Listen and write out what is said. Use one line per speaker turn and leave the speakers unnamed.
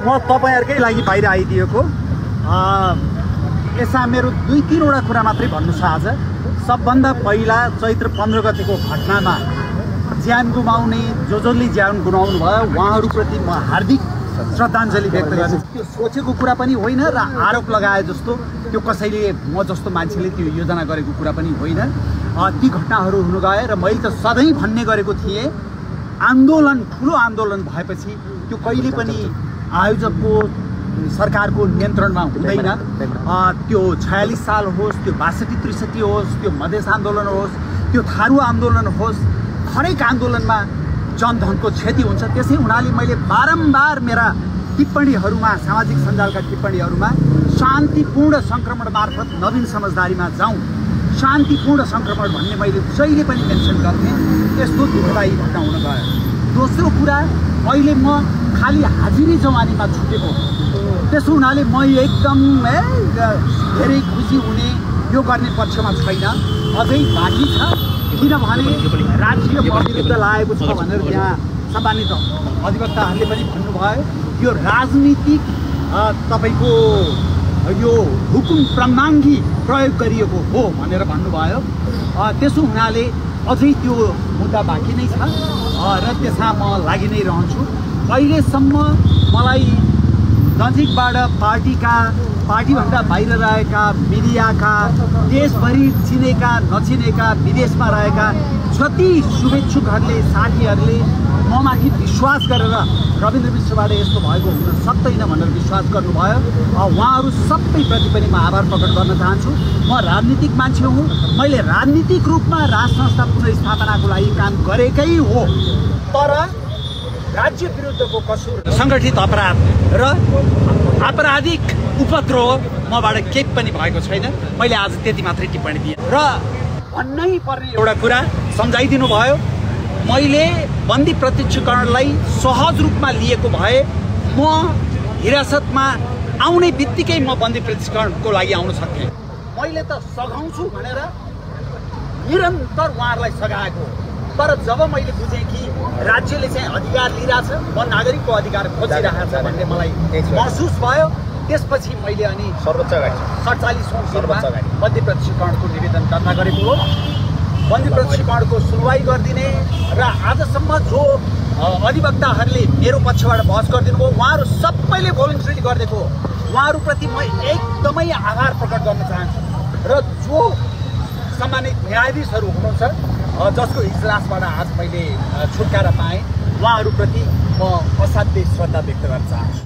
म तपाईहरुकै लागि बाहिर आइदिएको यसमा मेरो 2-3 कुरा मात्रै भन्नु छ। आज सबभन्दा पहिला चैत्र 15 गतेको घटनामा ज्यान गुमाउने जसले ज्यान गुमाउनु भयो उहाँहरुप्रति म हार्दिक श्रद्धाञ्जली व्यक्त गर्छु। त्यो सोचेको कुरा पनि होइन र आरोप लगाए जस्तो त्यो कसैले म जस्तो मान्छेले त्यो योजना गरेको कुरा पनि होइन। ती घटनाहरू हुन गए र मैले त सधैँ भन्ने गरेको थिएँ आन्दोलन ठुलो आन्दोलन भएपछि त्यो कहिले पनि आयोजकको सरकारको नियन्त्रणमा हुँदैन। त्यो 46 साल होस्, त्यो 62-63 होस्, त्यो मधेस आन्दोलन होस्, त्यो थारू आन्दोलन होस्, हरेक आन्दोलनमा जनधनको क्षति हुन्छ। त्यसै हुनाले मैले बारम्बार मेरा टिप्पणीहरूमा सामाजिक सञ्जालका टिप्पणीहरूमा शान्तिपूर्ण संक्रमण मार्फत नवीन समझदारीमा जाउँ, शान्तिपूर्ण संक्रमण भन्ने मैले जहिले पनि मेन्सन गर्थेँ। यस्तो दुःखदायी घटना हुन गयो। दोस्रो कुरा, अहिले म खाली हाजिरी जवानीमा छुटेको, त्यसो हुनाले म एकदम धेरै खुसी हुने यो गर्ने पक्षमा छैन, अझै बाँकी छ। किनभने राज्य विरुद्ध लागेको छ भनेर त्यहाँ सम्मानित अधिवक्ताहरूले पनि भन्नुभयो यो राजनीतिक तपाईको यो हुकुम प्रमाङ्गी प्रयोग गरिएको हो भनेर भन्नुभयो। त्यसो हुनाले अझै त्यो मुद्दा बाँकी नै छ र त्यसमा म लागि नै रहन्छु। अहिलेसम्म मलाई नजिकबाट पार्टीभन्दा बाहिर रहेका मिडियाका, देशभरि चिनेका नचिनेका विदेशमा रहेका जति शुभेच्छुकहरूले साथीहरूले ममाथि विश्वास गरेर रविन्द्र मिश्रबाट यस्तो भएको हुन सक्दैन भनेर विश्वास गर्नुभयो। उहाँहरू सबैप्रति पनि म आभार प्रकट गर्न चाहन्छु। म राजनीतिक मान्छे हुँ, मैले राजनीतिक रूपमा राज संस्था पुनर्स्थापनाको लागि काम गरेकै हो, तर राज्य विरुद्धको कसुर, सङ्गठित अपराध र आपराधिक उपद्रव मबाट केही पनि भएको छैन। मैले आज त्यति मात्रै टिप्पणी दिएँ र भन्नै पर्ने एउटा कुरा सम्झाइदिनु भयो। मैले बन्दी प्रत्यक्षकरणलाई सहज रूपमा लिएको भए म हिरासतमा आउने बित्तिकै म बन्दी प्रत्यक्षकरणको लागि आउन सक्थेँ। मैले त सघाउँछु भनेर निरन्तर उहाँहरूलाई सघाएको, तर जब मैले बुझेँ कि राज्यले चाहिँ अधिकार लिइरहेछ, म नागरिकको अधिकार खोजिरहेको छ भन्ने मलाई महसुस भयो। त्यसपछि मैले अनि 47औं दिनमा बन्दी प्रत्यक्षकरणको निवेदन दर्ता गरेको हो। बन्दी प्रत्यक्षकरणको सुनवाई गरिदिने र आजसम्म जो अधिवक्ताहरूले मेरो पक्षबाट बहस गरिदिनु भयो उहाँहरू सबैले भोलिन्टरी गरिदिएको, उहाँहरूप्रति म एकदमै आभार प्रकट गर्न चाहन्छु। र जो सम्मानित न्यायाधीशहरू हुनुहुन्छ जसको इजलासबाट आज मैले छुटकारा पाएँ, उहाँहरूप्रति म असाध्यै श्रद्धा व्यक्त गर्न चाहन्छु।